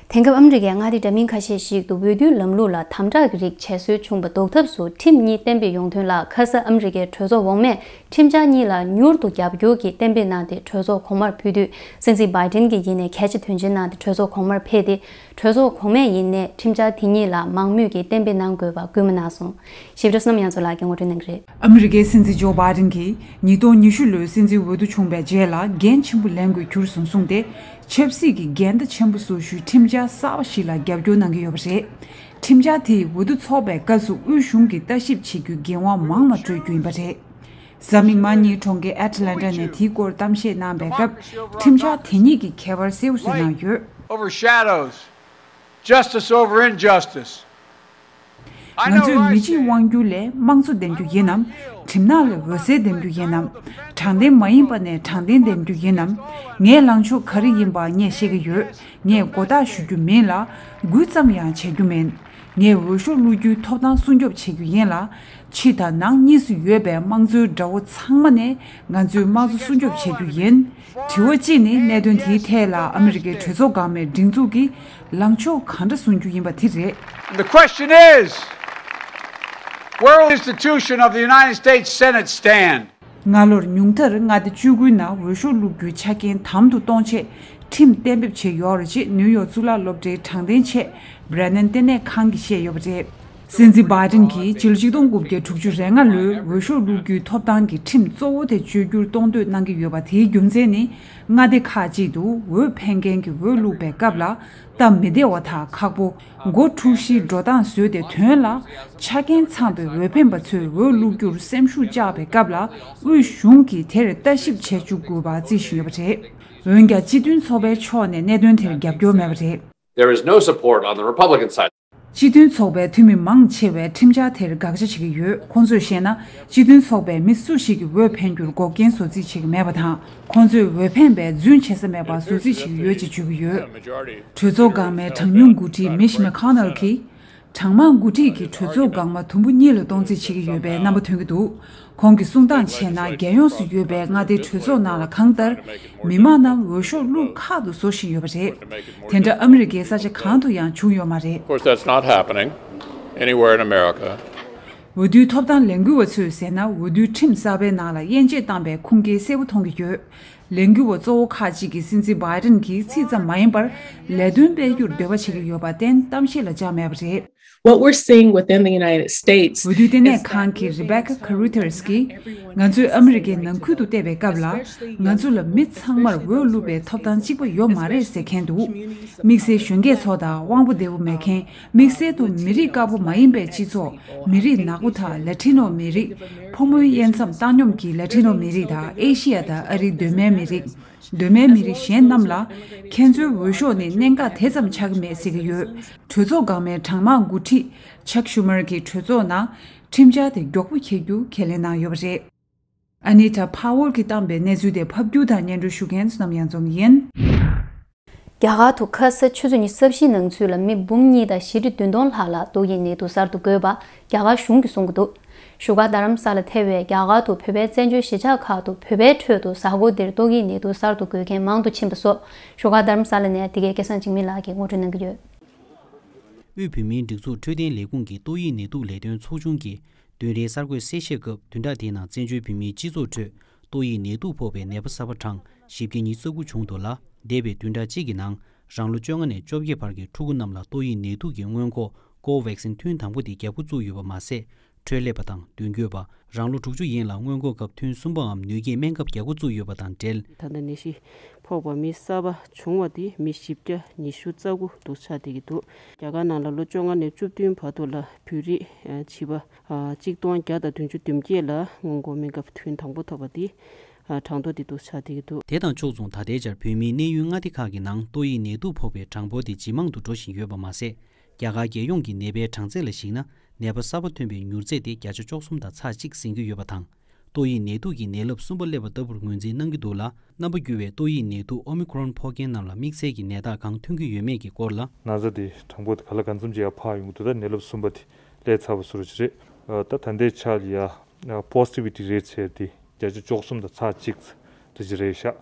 དེང་སྐབས་ཨ་མི་རི་ཀའི་མངའ་སྡེ་འདྲ་མིན་ཁ་ཤས་ཤིག་ཏུ་འོས་བསྡུའི་ལམ་ལུགས་ལ་དམ་དྲག་གི་རིགས་བྱས་སྲོལ་བྱུང་བ་ཟློག་ཐབས་སུ་ཁྲིམས་གཉིས་གཏན་འབེབས་ཡོང་དོན་ལ། ཁ་ས་ཨ་མི་རི་ཀའི་གྲོས་ཚོགས་འོག་མས་ཁྲིམས་འཆར་གཉིས་ལ་མྱུར་དུ་རྒྱབ་སྐྱོར་གྱིས་གཏན་འབེབས་གནང་སྟེ་གྲོས་ཚོགས་གོང་མར་ཕུལ་དུས། སྲིད་འཛིན་བྷའི་ཏིན་གྱིས་ཡིན་ནའི་གལ་ཆེ་དོན་ཆེན་གནང་སྟེ་གྲོས་ཚོགས་གོང་མར་ཕེབས་ཏེ། གྲོས་ཚོགས་གོང་མས་ཡིན་ནའི་ཁྲིམས་འཆར་དེ་གཉིས་ལ་མང་མོས་ཀྱིས་གཏན་འབེབས་གནང་དགོས་པ་སྐུལ་མ་གནང་སོང་། ཞིབ་ཕྲ་བསོད་ནམས་དབྱངས་མཚོ་ལགས་ཀྱིས་ངོ་སྤྲོད་གནང་གི་རེད། ཨ་མི་རི་ཀའི་སྲིད་འཛིན་ཇོ་བྷའི་ཏིན་གྱིས་ཉིས་སྟོང་ཉི་ཤུ་ལོའི་སྲིད་འཛིན་འོས་བསྡུ་བྱུང་བའི་རྗེས་ལ་འགན་ཆེན་པོ་ལེན་དགོས་གྱུར་སོང་གསུངས་ཏེ། ཆབ་སྲིད་ཀྱི་འགལ་ཟླ་ཆེན་པོ་སོགས་ཞུས་ཁྲིམས་འཆར་གསར་པ་ཞིག་ལ་རྒྱབ་སྐྱོར་གནང་གི་ཡོད་པ་རེད། ཁྲིམས་འཆར་དེས་འོས་བསྡུ་འཚོགས་པའི་སྐབས་སུ་དབུས་གཞུང་གིས་ལྟ་ཞིབ་བྱེད་རྒྱུའི་འགན་དབང་མང་བ་སྤྲོད་རྒྱུ་ཡིན་པ་རེད། གཟའ་མིག་དམར་ཉིན་གྲོང་ཁྱེར་ཨེ་ཊ་ལན་ཊ་ནས་དེའི་སྐོར་གཏམ་བཤད་གནང་པའི་སྐབས། ཁྲིམས་འཆར་དེ་ཉིད་ཀྱི་ཁྱད་པར་གསལ་པོ་བཟོས་གནང་ཡོད། Overshadows justice over injustice. ང་ཚོས་མི་གཅིག་དབང་སྒྱུར་ལས་དམངས་གཙོ་འདེམས་རྒྱུ་ཡིན་ནམ། གྲིབ་ནག་ལས་འོད་ཟེར་འདེམས་རྒྱུ་ཡིན་ནམ། དྲང་བདེན་མ་ཡིན་པ་ནས་དྲང་བདེན་འདེམས་རྒྱུ་ཡིན་ནམ། ངའི་ལངས་ཕྱོགས་ག་རེ་ཡིན་པ་ངས་ཤེས་ཀྱི་ཡོད། ངས་མགོ་བཏགས་ཞུ་རྒྱུ་མིན་ལ། འགུལ་ཙམ་ཡང་བྱེད་རྒྱུ་མིན། ངས་འོས་ཤོག་བླུག་རྒྱུའི་ཐོབ་ཐང་སྲུང་སྐྱོབ་བྱེད་རྒྱུ་ཡིན་ལ། ཕྱི་དང་ནང་གཉིས་སུ་ཡོད་པའི་དམངས་གཙོའི་དགྲ་བོ་ཚང་མ་ནས་ང་ཚོའི་དམངས་གཙོ་སྲུང་སྐྱོབ་བྱེད་རྒྱུ་ཡིན། དྲི་བ་གཅིག་ནི་གནད་དོན་དེའི་ཐད་ལ་ཨ་མི་རི་ཀའི་གྲོས་ཚོགས་འགག་མའི་སྒྲིག་འཛུགས་ཀྱིས་ལངས་ཕྱོགས་གང་འདྲ་བཟུང་རྒྱུ་ཡིན་པ་དེ་རེད། The question is, where will the institution of the United States Senate stand? སྔ་ལོར་ཉུང་མཐར་མངའ་སྡེ་བཅུ་དགུའི་ནང་འོས་ཤོག་བླུག་རྒྱུའི་ཆ་རྐྱེན་དམ་དུ་གཏོང་ཆེད་ཁྲིམས་གཏན་འབེབས་བྱས་ཡོད་རེད་ཅེས་ནིའུ་ཡོག་གཙུག་ལག་སློབ་གྲྭའི་དྲང་བདེན་ཆེད་Brennan་ལྟེ་གནས་ཁང་གིས་བཤད་ཡོད་པ་རེད། སྲིད་འཛིན་བྷའི་ཏིན་གྱིས་ཕྱི་ལོ་ཆིག་སྟོང་དགུ་བརྒྱ་དྲུག་ཅུ་རེ་ལྔ་ལོའི་འོས་ཤོག་བླུག་རྒྱུའི་ཐོབ་ཐང་གི་ཁྲིམས་གཙོ་བོ་དེ་བཅོས་བསྒྱུར་གཏོང་འདོད་གནང་གི་ཡོད་པ་དེའི་རྒྱུ་མཚན་ནི། མངའ་སྡེ་ཁག་ཅིག་ཏུ་འོས་འཕེན་མཁན་གྱི་འོས་བླུག་པའི་སྐབས་ལ་སྟབས་མི་བདེ་བ་དང་ཁག་པོ། སྒོ་འཁྲུག་གཞིའི་འགྲོ་སྟངས་བཟོས་ཏེ་དོན་ལ་ཆ་རྐྱེན་ཚང་བའི་འོས་འཕེན་པ་ཚོས་འོས་བླུག་རྒྱུར་སེམས་ཤུགས་བཅག་པའི་སྐབས་ལ་དབུས་གཞུང་གིས་དེར་ལྟ་ཞིབ་བྱེད་བཅུག་དགོས་པ་རྩིས་བཞིན་ཡོད་པ་རེད། འོན་ཀྱང་སྤྱི་མཐུན་ཚོགས་པའི་ཕྱོགས་ནས་གནད་དོན་དེར་རྒྱབ་སྐྱོར་མེད་པ་རེད། There is no support on the Republican side. སྤྱི་མཐུན་ཚོགས་པའི་འཐུས་མི་མང་ཆེ་བས་ཁྲིམས་འཆར་དེར་དགག་བྱ་བྱེད་ཀྱི་ཡོད། ཁོང་ཚོས་བཤད་ན། སྤྱི་མཐུན་ཚོགས་པས་མི་སུ་ཞིག་གི་འོས་འཕེན་རྒྱུར་འགོག་རྐྱེན་བཟོ་རྩིས་བྱེད་ཀྱི་མེད་པ་དང་། ཁོང་ཚོས་འོས་འཕེན་པའི་རྫུན་བྱེད་ས་མེད་པ་བཟོ་རྩིས་བྱེད་ཀྱི་ཡོད་ཅེས་བརྗོད་ཀྱི་ཡོད། གྲོས་ཚོགས་འགག་མའི་གྲངས་ཉུང་འགོ་ཁྲིད་མིཆ་མེ་ཁོ་ནལ་གྱིས། གྲངས་མང་འགོ་ཁྲིད་ཀྱིས་གྲོས་ཚོགས་འགག་མ་དུམ་བུ་གཉིས་ལ་གཏོང་རྩིས་བྱེད་ཀྱི་ཡོད་པའི་རྣམ་པ་ཐོན་གྱི་འདུག། ཁོང་གིས་གསུང་སྟངས་བྱས་ན། རྒྱལ་ཡོངས་སུ་ཡོད་པའི་མངའ་སྡེའི་གྲོས་ཚོགས་ནང་ལ་གང་ལྟར། མི་མང་རྣམས་འོས་ཤོག་བླུག་ཁག་ཏུ་བཟོ་བཞིན་ཡོད་པ་རེད། དེ་འདྲ་ཨ་མི་རི་ཀའི་ས་ཆ་གང་དུ་ཡང་བྱུང་ཡོད་མ་རེད། Of course, that's not happening anywhere in America. འོས་བསྡུའི་ཐོབ་ཐང་ལས་འགུལ་བ་ཚོས་ཟེར་ན། འོས་བསྡུའི་ཁྲིམས་གསར་པའི་ནང་ལ་དབྱེ་འབྱེད་བཏང་པའི་ཁུངས་སྐྱེལ་གསལ་པོ་མཐོང་གི་ཡོད། ལས་འགུལ་བ་གཙོ་བོ་ཁག་ཅིག་གིས་སྲིད་འཛིན་བྷའི་ཏིན་གྱིས་ཚིག་ཙམ་མ་ཡིན་པར་ལས་དོན་སྤེལ་རྒྱུར་འདོད་པ་བྱེད་ཀྱི་ཡོད་པ་གཏན་གཏམ་བཤད་ལ་བཅངས་མེད་པ་རེད། What we're seeing within the United States འོས་བསྡུའི་ལྟེ་གནས་ཁང་གི་Rebecca Carruthers་གིས། ང་ཚོས་ཨ་མི་རི་ཀའི་ནང་ཁུལ་དུ་བལྟས་པའི་སྐབས་ལ། ང་ཚོ་ལ་མི་ཚང་མར་འོས་བླུག་པའི་ཐོབ་ཐང་གཅིག་པ་ཡོད་མ་རེད་ཟེར་མཁན་འདུག། དམིགས་བསལ་གཞོན་སྐྱེས་ཚོ་དང་། དབང་པོ་བདེ་པོ་མེད་མཁན། དམིགས་བསལ་དུ་མི་རིགས་དཀར་པོ་མ་ཡིན་པའི་སྤྱི་ཚོགས། མི་རིགས་ནག་པོ་དང་། ལ་ཊི་ནོ་མི་རིགས། ཕོ་མོའི་དབྱེ་མཚམས་བཏང་སྙོམས་ཀྱི་ལ་ཊི་ནོ་མི་རིགས་དང་། ཨེ་ཤི་ཡ་དང་ཨ་རིའི་གདོད་མའི་མི་རིགས། གདོད་མའི་མི་རིགས་གཞན་རྣམས་ལ། ཁྱེད་ཚོའི་འོས་ཤོག་ནི་གནད་འགག་དེ་ཙམ་ཆགས་ཀྱི་མེད་ཟེར་གྱི་ཡོད། གྲོས་ཚོགས་འགག་མའི་གྲངས་མང་འགོ་ཁྲིད་Chuck Schumer་གྱིས་གྲོས་ཚོགས་ནང་ཁྲིམས་འཆར་དེ་མགྱོགས་པོ་འཁྱེར་རྒྱུ་ཁས་ལེན་གནང་ཡོད་པ་རེད། Anita Powell་གྱིས་བཏང་པའི་གནས་ཚུལ་དེ་ཕབ་སྒྱུར་དང་སྙན་སྒྲོན་ཞུ་མཁན་བསོད་ནམས་གཡང་འཛོམས་ཡིན། རྒྱ་གར་དུ་ཁ་ས་ཆུ་ཚོད་ཉི་ཤུ་རྩ་བཞིའི་ནང་ཚུད་ལ་མི་འབུམ་གཉིས་དང་བཞི་ཁྲི་བདུན་སྟོང་ལྷག་ལ་ཏོག་དབྱིབས་ནད་དུག་གསར་དུ་འགོས་པ་རྒྱ་གར་གཞུང་གིས་གསུང་གི་འདུག། བཞུགས་སྒར་རྡ་རམ་ས་ལ་ཐེ་བའི་རྒྱ་གར་དུ་བོད་པའི་བཙན་བྱོལ་གཞིས་ཆགས་ཁག་ཏུ་བོད་པའི་ཁྲོད་དུ་གཟའ་འཁོར་འདིར་ཏོག་དབྱིབས་ནད་དུག་གསར་དུ་འགོས་མཁན་མང་དུ་ཕྱིན་པ་སོགས། བཞུགས་སྒར་རྡ་རམ་ས་ལ་ནས་འདི་གའི་སྐལ་བཟང་འཇིགས་མེད་ལགས་ཀྱིས་ངོ་སྤྲོད་གནང་གི་ཡོད། དབུས་བོད་མིའི་སྒྲིག་འཛུགས་འཕྲོད་བསྟེན་ལས་ཁུངས་ཀྱི་ཏོག་དབྱིབས་ནད་དུག་ལས་དོན་ཚོགས་ཆུང་གིས་བདུན་རེའི་གསར་འགོད་གསལ་བཤད་སྐབས། བདུན་ཕྲག་འདིའི་ནང་བཙན་བྱོལ་བོད་མིའི་སྤྱི་ཚོགས་ཁྲོད་ཏོག་དབྱིབས་ནད་དུག་ཕོག་པའི་ནད་པ་གསར་པ་གྲངས་བཞི་བརྒྱ་ཉི་ཤུ་རྩ་དགུ་བྱུང་འདུག་ལ། འདས་པའི་བདུན་ཕྲག་གཅིག་གི་ནང་ རང་ལོ་བཅོ་ལྔ་ནས་བཅོ་བརྒྱད་བར་གྱི་ཕྲུ་གུ་རྣམས་ལ་ཏོག་དབྱིབས་ནད་དུག་གི་སྔོན་འགོག་ཀོ་ཝེག་སིན་ཐུན་དང་པོ་དེ་རྒྱག་འགོ་བཙུགས་ཡོད་པ་མ་ཟད། འཕྲོད་སླེབས་པ་དང་མདུན་སྐྱོད་པ། རང་ལོ་དྲུག་ཅུ་ཡན་ལ་སྔོན་འགོག་སྐབས་ཐུན་གསུམ་པའམ་ནུས་སྐྱེད་སྨན་ཁབ་རྒྱག་འགོ་བཙུགས་ཡོད་པ་དང་འབྲེལ། ད་ལྟ་ནད་གཞི་ཕོག་པ་མི་གསར་པ་བྱུང་བ་དེ་མི་བཞི་བརྒྱ་ཉི་ཤུ་རྩ་དགུ་འདུ་ཆགས་བསྡད་ཀྱི་འདུག་རྒྱ་གར་ནང་ལ་ལོ་བཅོ་ལྔ་ནས་བཅུ་བདུན་བར་དུ་ལ་བོད་རིགས་བྱིས་པ་གཅིག་སྟོང་བརྒྱ་དང་བདུན་ཅུ་དོན་བརྒྱད་ལ་སྔོན་འགོག་སྨན་ཁབ་ཐུན་དང་པོ་ཐོབ་པ་དེ་གྲངས་ཐོ་དེ་འདུ་ཆགས་བསྡད་ཀྱི་འདུག་དེ་དང་ཕྱོགས་མཚུངས་ད་ལྟའི་ཆར་བོད་མིའི་གནས་ཡུལ་མངའ་སྡེ་ཁག་གི་ནང་ཏོག་དབྱིབས་ནད་དུག་ཕོག་པའི་གྲངས་འབོར་དེ་ཇེ་མང་དུ་འགྲོ་བཞིན་ཡོད་པ་མ་ཟད། རྒྱ་གར་རྒྱལ་ཡོངས་ཀྱི་ནད་པའི་གྲངས་ཚད་ལ་གཞིགས་ན། ནད་པ་གསར་པ་ཐོན་པའི་མྱུར་ཚད་དེ་བརྒྱ་ཆ་བཅུ་གསུམ་དང་ཚེག་གཅིག་ཟིན་གྱི་ཡོད་པ་དང་། ཏོག་དབྱིབས་ནད་དུག་གི་ནད་རླབས་གསུམ་པ་སླེབས་པ་ལྟ་བུར་ངོས་འཛིན་གནང་གི་འདུག་ལ། རྣམ་པ་འགྱུར་བའི་ཏོག་དབྱིབས་ནད་དུག་ཨོ་མི་ཁོ་རོན་ཕོག་མཁན་རྣམས་ལ་དམིགས་བསལ་གྱི་ནད་རྟགས་གང་ཐོན་གྱི་ཡོད་མེད་ཀྱི་སྐོར་ལ། ན་ཚ་དེ་གྲངས་འབོར་དེ་ག་ལ་གང་འཚམ་ཅིག་ཡར་འཕར་ཡོང་གི་འདུག་ད་ནད་རླབས་གསུམ་པ་དེ་སླེབས་ཚར་བ་བཟོ་འདྲ་ཅིག་རེད། ད་ད་ལྟའི་ཆ་ལ་ཡ་positivity rate ཟེར་དེ་བརྒྱ་ཆ་བཅུ་གསུམ་དང་ཚེག་གཅིག་དེ་ཅིག་རེད་ཤག་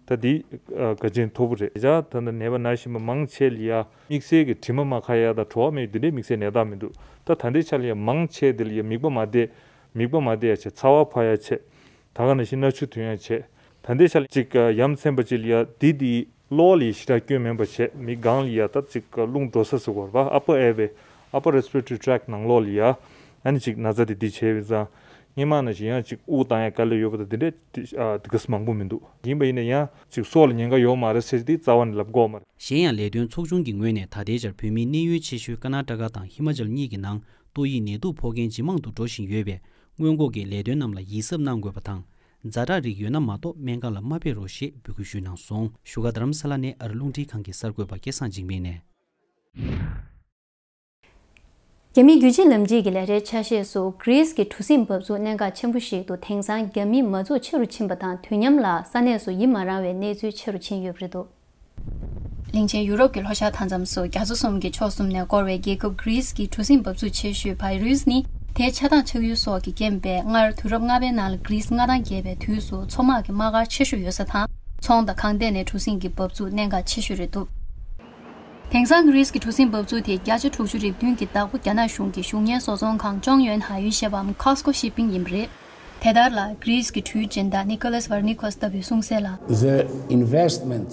ད་འདི་ཨ་དགའ་ཆེན་མཐོ་པོ་རེད། ཡ་ད་ལྟ་ནད་པ་ན་བཞིན་པ་མང་ཆེ་ལ་ཡ་དམིགས་བསལ་གྱི་དྲི་མ་མ་ཁ་ཡ་དང་བྲོ་བ་མེད་འདི་འདྲའི་དམིགས་བསལ་ནད་རྟགས་མི་འདུག་ད་ད་ལྟའི་ཆ་ལ་ཡ་མང་ཆེ་འདི་ལ་ཡ་མིད་པ་མ་བདེ། མིད་པ་མ་བདེ་ཡ་ཆེ། ཚ་བ་འཕར་ཡ་ཆེ། ད་ག་ནང་བཞིན་སྣ་ཆུ་ཐོན་ཡ་ཆེ། ད་ལྟའི་ཆ་ལ་ཅིག་ཡ་མཚན་པ་ཅིག་ལ་ཡ་འདི་འདི་གློ་ལ་ཡ་ཞེ་དྲག་སྐྱོན་མེད་པ་བྱས། མིག་སྒང་ལ་ཡ་ད་ཅིག་རླུང་འགྲོ་ས་ཟེར་དགོས་རེད་པ། upper airway, upper respiratory tract ནང་ལོགས་ལ་ཡ། ཨ་ནི་ཅིག་ན་ཚ་དེ་འདི་བྱས་པའི་ཙང་། སྔོན་མ་ནང་བཞིན་ཡང་ཅིག་དབུགས་བཏང་ཡ་དཀའ་ལས་ཡོད་པ་དང་འདི་འདྲའི་དེ་ཨ་དེ་ག་ཙམ་མང་པོ་མི་འདུག་ཡིན་པ་ཡིན་ན་ཡང་ཅིག་སྲོག་ལ་ཉེན་ཁ་ཡོད་མ་རེད་ཟེར་དེ་རྩ་བ་ནས་ལབ་དགོས་མ་རེད། གཞན་ཡང་ལས་དོན་ཚོགས་ཆུང་གི་ངོས་ནས་ད་ལྟའི་ཆར་བོད་མིའི་གནས་ཡུལ་ཆེ་ཤོས་ཀར་ནཱ་ཊ་ཀ་དང་ཧི་མ་ཅལ་གཉིས་ཀྱི་ནང་ཏོག་དབྱིབས་ནད་དུག་ཕོག་མཁན་ཇེ་མང་དུ་འགྲོ་བཞིན་ཡོད་པས། སྔོན་འགོག་གི་ལས་དོན་རྣམས་ལ་ཡིད་གཟབ་གནང་དགོས་པ་དང་། ཛ་དྲག་རིགས་ཡོད་ན་མ་གཏོགས་སྨན་ཁང་ལ་མ་ཕེབས་རོགས་ཞེས་འབོད་སྐུལ་ཞུས་གནང་སོང་། བཞུགས་སྒར་རྡ་རམ་ས་ལ་ནས་ཨ་རི་རླུང་འཕྲིན་ཁང་གི་གསར་འགོད་པ་སྐལ་བཟང་འཇིགས་མེད་ནས། རྒྱ་མིའི་རྒྱལ་སྤྱིའི་ལམ་སྒྲིག་གི་ལས་གྲྭའི་ཆ་ཤས་སུ་གྷི་རིས་ཀྱི་གྲུ་གཟིངས་འབབ་ཚུགས་གནད་འགག་ཆེན་པོ་ཞིག་ཏུ་དེང་སང་རྒྱ་མི་མ་འཛུགས་ཆེ་རུ་ཕྱིན་པ་དང་། དུས་མཉམ་ལ་ས་གནས་སུ་ཡིད་མ་རངས་བའི་གནས་ཚུལ་ཆེ་རུ་ཕྱིན་ཡོད་པ་རེད་འདུག་གླིང་ཆེན་ཡུ་རོབ་ཀྱི་ལྷོ་ཤར་མཐའ་མཚམས་སུ་རྒྱ་མཚོ་གསུམ་གྱི་ཕྱོགས་གསུམ་ནས་བསྐོར་བའི་རྒྱལ་ཁབ་གྷི་རིས་ཀྱི་གྲུ་གཟིངས་འབབ་ཚུགས་ཆེ་ཤོས་བྷའི་རུས་ནི། དེའི་ཆགས་སྡང་ཆགས་ཡུལ་སོགས་ཀྱི་རྐྱེན་པས། སྔར་དུས་རབས་ལྔ་པའི་ནང་ལ་གྷི་རིས་མངའ་ཐང་རྒྱས་པའི་དུས་སུ་མཚོ་དམག་གི་དམག་སྒར་ཆེ་ཤོས་ཡོད་ས་དང་། ཚོང་དང་ཁང་སྡེ་ནས་གྲུ་གཟིངས་ཀྱི་འབབ་ཚུགས་གནད་འགག་ཆེ་ཤོས་རེད་འདུག་དེང་སང་གྷི་རིས་ཀྱི་གྲུ་གཟིངས་འབབ་ཚུགས་དེ་བརྒྱ་ཆ་དྲུག་ཅུ་རེ་བདུན་གྱི་བདག་པོ་རྒྱ་ནག་གཞུང་གི་གཞུང་གཉེར་བཟོ་ཚོང་ཁང་ཅོང་ཡོན་ཧ་ཡུན་ཞེས་པའམ་Costco Shipping ཡིན་པ་རེད། དེ་ལྟར་ལ་གྷི་རིས་ཀྱི་གྲུའི་སྦྱིན་བདག་Nicholas Varnikos ལྟ་བུས་གསུངས་གསལ་ལ། The investment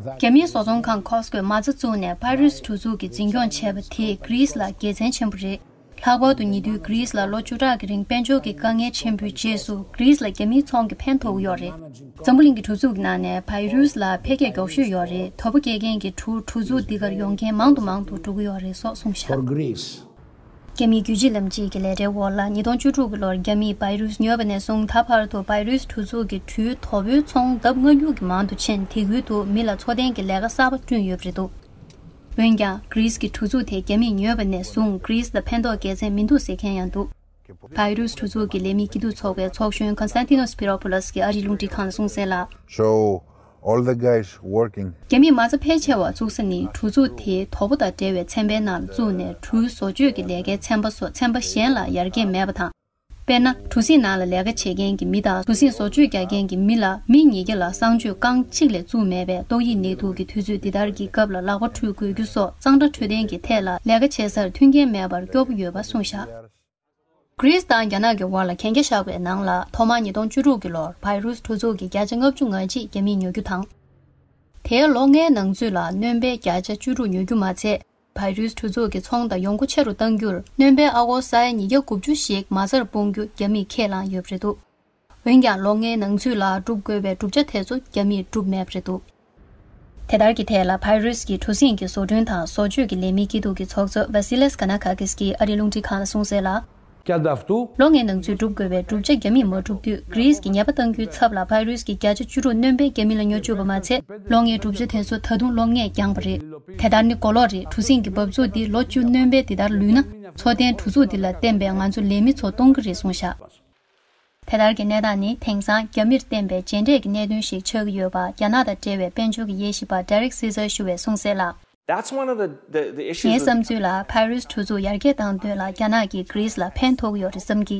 that རྒྱ་མིའི་བཟོ་ཚོང་ཁང་Costco མ་རྩ་བཙུགས་ནས་བྷའི་རུས་གྲུ་འཛུགས་ཀྱི་འཛིན་སྐྱོང་བྱས་པ་དེས་གྷི་རིས་ལ་དགེ་མཚན་ཆེན་པོ་རེད། ལྷག་པར་དུ་ཉེ་དུས་གྷི་རིས་ལ་ལོ་བཅུ་ཕྲག་གི་རིང་དཔལ་འབྱོར་གྱི་དཀའ་ངལ་ཆེན་པོའི་རྗེས་སུ་གྷི་རིས་ལ་རྒྱ་མིའི་ཚོང་གིས་ཕན་ཐོགས་ཀྱི་ཡོད་རེད། འཛམ་བུ་གླིང་གི་གྲུ་ཚུགས་ཀྱི་ནང་ནས་བྷའི་རུས་ལ་འཕེལ་རྒྱས་མགྱོགས་ཤོས་ཡོད་རེད། དོ་པོ་སྐྱེལ་མཁན་གྱི་གྲུ་གྲུ་ཚུགས་འདི་གར་ཡོང་མཁན་མང་དུ་མང་དུ་འགྲོ་གི་ཡོད་རེད་སོགས་གསུངས་བཞག For Greece. རྒྱ་མིའི་རྒྱུད་གཅིག་ལམ་གཅིག་གི་ལས་གྲྭའི་འོག་ལ་ཉིས་སྟོང་བཅུ་དྲུག་གི་ལོར་རྒྱ་མིས་བྷའི་རུས་ཉོས་པ་ནས་བཟུང་ད་བར་དུ་བྷའི་རུས་གྲུ་ཚུགས་ཀྱི་གྲུའི་དོ་པོའི་ཚོང་ལྡབ་ལྔ་བཅུ་གིས་མང་དུ་ཕྱིན། དེ་ཁུལ་དུ་མི་ལ་འཚོ་རྟེན་གྱི་ལས་ཀ་གསར་པ་བསྐྲུན་ཡོད་པ་རེད་འདུག་འོན་ཀྱང་གྷི་རིས་ཀྱི་གྲུ་ཚུགས་དེ་རྒྱ་མིས་ཉོས་པ་ནས་བཟུང་གྷི་རིས་ལ་ཕན་ཐོགས་དགེ་མཚན་མི་འདུག་ཟེར་མཁན་ཡང་འདུག་བྷའི་རུས་གྲུ་ཚུགས་ཀྱི་ལས་མི་སྐྱིད་སྡུག་ཚོགས་པའི་ཚོགས་གཞོན་Konstantinos Spiropoulos གྱིས་ཨ་རིའི་རླུང་འཕྲིན་ཁང་ལ་གསུངས་གསལ་ལ། So, all the guys working. རྒྱ་མིས་མ་རྩ་ཕལ་ཆེ་བ་བཙུགས་ས་ནི་གྲུ་ཚུགས་དེའི་དོ་པོ་དང་འབྲེལ་བའི་ཚན་པའི་ནང་བཙུགས་ནས་གྲུའི་བཟོ་བཅོས་ཀྱི་ལས་ཀའི་ཚན་པ་སོགས་ཚན་པ་གཞན་ལ་ཡར་རྒྱས་མེད་པ་དང་། དཔེར་ན། གྲུ་གཟིངས་ནང་ལ་ལས་ཀ་བྱེད་མཁན་གྱི་མི་དང་གྲུ་གཟིངས་བཟོ་བཅོས་རྒྱག་མཁན་གྱི་མི་ལ་མི་ཉིས་བརྒྱ་ལ་གསང་སྤྱོད་རྐང་གཅིག་ལས་བཙུགས་མེད་པས། ཏོག་དབྱིབས་ནད་དུག་གི་དུས་ཚོད་འདི་ལྟར་གྱི་སྐབས་ལ་ལག་པ་འཁྲུད་དགོས་རྒྱུ་སོགས་གཙང་སྦྲ་འཕྲོད་བསྟེན་གྱི་ཐད་ལ་ལས་ཀ་བྱེད་སར་མཐུན་རྐྱེན་མེད་པར་སྐྱོ་པོ་ཡོད་པ་གསུངས་བཞག་གྷི་རིས་དང་རྒྱ་ནག་གི་དབར་ལ་གན་རྒྱ་བཞག་པའི་ནང་ལ་ཐོག་མར་ཉིས་སྟོང་བཅུ་དྲུག་གི་ལོར་བྷའི་རུས་གྲུ་ཚུགས་ཀྱི་བརྒྱ་ཆ་ལྔ་བཅུ་ང་གཅིག་རྒྱ་མིས་ཉོ་རྒྱུ་དང་། དེའི་ལོ་ལྔའི་ནང་ཚུད་ལ་སྣོན་པའི་བརྒྱ་ཆ་བཅུ་དྲུག་ཉོ་རྒྱུ་མ་ཚད། བྷའི་རུས་གྲུ་ཚུགས་ཀྱི་ཚོང་དང་ཡོང་སྒོ་ཆེ་རུ་གཏང་རྒྱུར་སྣོན་པའི་ཨ་སྒོར་ས་ཡ་ཉིས་བརྒྱ་དགུ་བཅུ་ཞིག་མ་རྩར་སྤོང་རྒྱུ་རྒྱ་མིས་ཁས་བླངས་ཡོད་པ་རེད་འདུག་འོན་ཀྱང་ལོ་ལྔའི་ནང་ཚུད་ལ་སྒྲུབ་དགོས་པའི་བསྒྲུབ་བྱ་དེ་ཚོ་རྒྱ་མིས་བསྒྲུབས་མེད་པ་རེད་འདུག་དེ་ལྟར་གྱི་ཐད་ལ་བྷའི་རུས་ཀྱི་གྲུ་གཟིངས་ཀྱི་བཟོ་སྐྲུན་དང་བཟོ་བཅོས་ཀྱི་ལས་མི་སྐྱིད་སྡུག་གི་ཚོགས་གཙོ་Vasilis Kanakakis གྱིས་ཨ་རིའི་རླུང་འཕྲིན་ཁང་ལ་གསུངས་གསལ་ལ། Kadaftu. ལོ་ལྔའི་ནང་ཚུད་སྒྲུབ་དགོས་པའི་བསྒྲུབ་བྱ་རྒྱ་མིས་མ་བསྒྲུབས་དུས་གྷི་རིས་ཀྱིས་ཉེས་པ་གཏང་རྒྱུའི་ཚབ་ལ་བྷའི་རུས་ཀྱིས་བརྒྱ་ཆ་བཅུ་དྲུག་སྣོན་པས་རྒྱ་མི་ལ་ཉོ་བཅུག་པ་མ་ཚད། ལོ་ལྔའི་བསྒྲུབ་བྱ་དེ་ཚོ་ད་དུང་ལོ་ལྔས་འགྱངས་པ་རེད། དེ་ལྟར་ནི་གོ་ལོག་རེད། གྲུ་གཟིངས་ཀྱི་འབབ་ཚུགས་འདི་ལོ་བཅུ་སྣོན་པས་འདི་ལྟར་ལུས་ན། འཚོ་རྟེན་གྲུ་ཚུགས་འདི་ལ་བརྟེན་པའི་ང་ཚོ་ལས་མི་ཚོ་སྟོང་གི་རེད་གསུངས་བཞག་དེ་ལྟར་གྱི་གནས་སྟངས་ནི་དེང་སང་རྒྱ་མིར་བརྟེན་པའི་རྗེས་འབྲས་ཀྱི་གནད་དོན་ཞིག་ཆགས་ཀྱི་ཡོད་པ་རྒྱ་ནག་དང་འབྲེལ་བའི་དཔལ་འབྱོར་གྱི་དབྱེ་ཞིབ་པ་Derek Caesar ཞུ་བས་གསུངས་གསལ་ལ། That's one of the, the, the issues ངའི་with བསམ་ཚུལ་ལ་བྷའི་རུས་གྲུ་ཚུགས་ཡར་རྒྱས་གཏང་དོན་ལ་རྒྱ་ནག་གིས་གྷི་རིས་ལ་ཕན་ཐོགས་ཀྱི་ཡོད་རེད་བསམ་གི།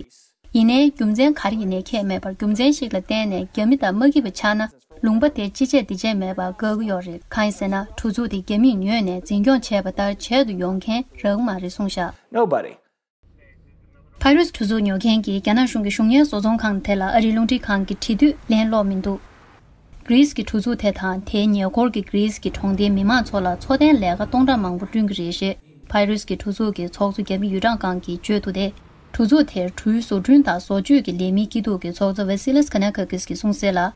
ཡིན་ནའི་རྒྱུ་མཚན་ག་རེ་ཡིན་ནའི་ཁྱད་མེད་པར་རྒྱུ་མཚན་ཞིག་ལ་བརྟེན་ནས་རྒྱ་མི་དང་མ་སྐྱིད་པ་ཆགས་ན། ལུང་པ་དེ་ཅི་བྱེད་འདི་བྱེད་མེད་པར་བཀག་གི་ཡོད་རེད། གང་ཡིན་ཟེར་ན། གྲུ་ཚུགས་དེ་རྒྱ་མིས་ཉོས་ནས་འཛིན་སྐྱོང་བྱས་པ་ལྟར་བྱེད་དུ་ཡོང་མཁན་རག་གི་མ་རེད་གསུངས་བཞག Nobody. བྷའི་རུས་གྲུ་ཚུགས་ཉོ་མཁན་གྱིས་རྒྱ་ནག་གཞུང་གི་གཞུང་གཉེར་བཟོ་ཚོང་ཁང་དེ་ལ་ཨ་རིའི་རླུང་འཕྲིན་ཁང་གིས་དྲི་དུས་ལན་སློག་མི་འདུག་གྷི་རིས་ཀྱི་གྲུ་ཚུགས་དེ་དང་དེའི་ཉེ་འཁོར་གྱི་གྷི་རིས་ཀྱི་གྲོང་སྡེའི་མི་མང་ཚོ་ལ་འཚོ་རྟེན་ལས་ཀ་སྟོང་ཕྲག་མང་པོ་བསྐྲུན་གྱི་རེད་ཞེས་ཕ་རི་སི་ཀྱི་གྲུ་ཚུགས་ཀྱི་ཚོགས་གཙོ་རྒྱ་མི་ཡུས་ཀྲང་ཀང་གིས་བརྗོད་འདུག་སྟེ། གྲུ་ཚུགས་དེར་གྲུའི་བཟོ་སྐྲུན་དང་བཟོ་བཅོས་ཀྱི་ལས་མིའི་སྐྱིད་སྡུག་གི་ཚོགས་གཙོ་Vasilis Kanakas གིས་གསུངས་གསལ་ལ།